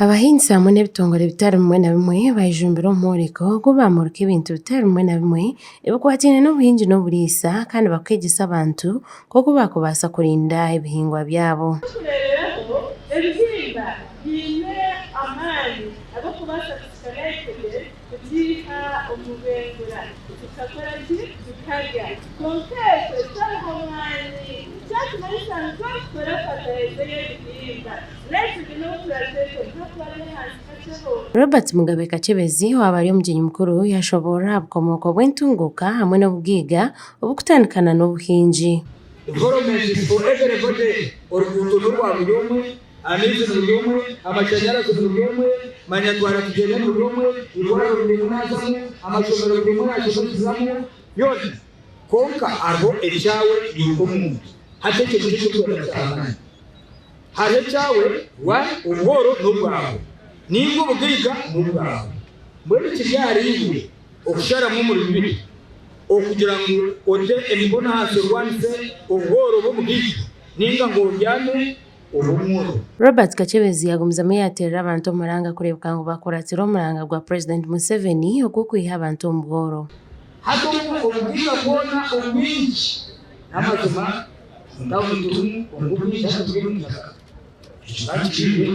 Abahingi hamwe n'ebitongore bitari bimwe na bimwe bayejumbire omu mworeko ogu baamurika ebintu bitari bimwe na bimwe ebikwataine n'obuhingi n'oburiisa kandi bakwegyesa abantu nk'oku baakubaasa kurinda ebihingwa byabo. Nk'eky'okureeberaho, ebihimba biine amaani ag'okubaasa kusika nitrogen kugiiha omu bwengura tukakora ki? Tukarya. Kwonka ekyo kitariho mwani, kyakimanyisa ngu twatukora fatarayiza ey'ebihimba, nitrogen ou turateekemu hakuba ari ahansi kakyeho. Robert Mugabe Kakyebezi owaaba ari omugyenyi mukuru yashoboorora aha bukomooko bw'entunguuka hamwe n'obugaiga obukutandikana n'obuhingi. Development is for everybody, oruguuto n'orwa buri omwe, amaizi ni buri omwe, amashanyarazi ni buri omwe, manya twara tugyende ni buri omwe, eirwariro buri omwe naazamu, amashomero buri omwe naashomesezamu, byona. Kwonka hariho ekyawe iwe nk'omuntu. Hati ekyo nikyo ekirikwenda kutaaha. Hariho ekyawe, one, obworo n'obwawe, nainga obugaiga n'obwawe. Mbwenu kiri ahariiwe okusharamu omuri bibiri, okugira ngu ote emikono ahansi orwanise obworo bw'obugaiga, nainga ngu obyame obe omworo. Robert Kakyebezi yagumizamu yateerera abantu omuranga kureebeka ngu bakuratira omuranga gwa Purezidenti Museveni ogw'okwiha abantu omu bworo. Hati obu obugaiga bwona obwingi n'amazima omu tauni turimu kwonka obwingi hati buri omu itaka. Ekyo ka kibi.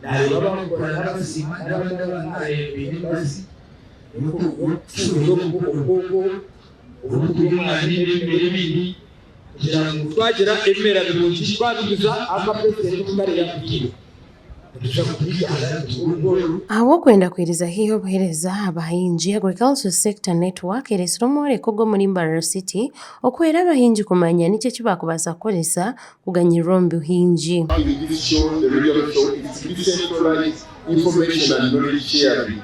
Naareeba abakukora n'abasiima n'abandi abaana naareeba baine emibazi y'okufuuhirira obukooko oburikurya omwani n'ebimera ebindi kugira ngu twagira ebimera birungi twabiguza aka purezidenti oku kare yaatubwire nituza kubigaana tugure obworo. Ahabw'okwenda kwiriza haihi obuheereza aha bahingi, Agriculture Sector Network ereetsire omworeko ogw'omuri Mbarara City okuhwera abahingi kumanya niki eki baakubaasa kukoresa kuganyirwa omu buhingi. Information and knowledge sharing.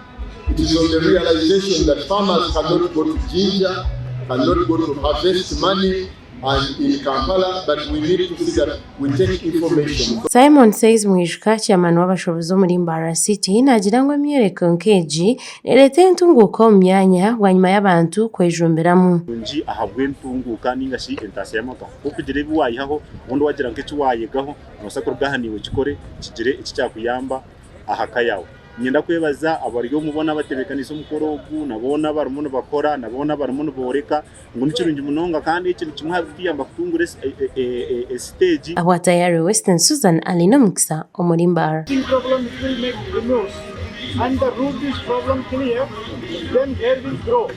It is on the realization that farmers cannot go to Jinja, cannot go to harvest money and in Kampala, but we need to see that we take information. Simon Says Mwijuka, Chairman w'abashuubuzi omuri Mbarara City naagira ngu emyoreko nk'egi nereeta entunguuka omu myanya bwanyima y'abantu kwejumbiramu. Nungi ahabw'entunguuka ninga shi entaasya y'amaka. Ku orikugira ebi waayihaho obundi waagira nk'eki waayegaho, noobaasa kuruga aha naiwe okikore kigire eki kyakuyamba aha ka yaawe. Niinyenda kwebaza abari omu boona abatebeekaniise omukoro ogu na boona abarimu nibakora na boona abarimu nibooreka ngu ni kirungi munonga kandi eki ni kimwe aha birikutuyamba kutunguura esiteegi. Ahabwa Tayari Western Susan Alinomukisa omuri Mbarara. Problem it will make remove and the root is problem clear then hair will grow.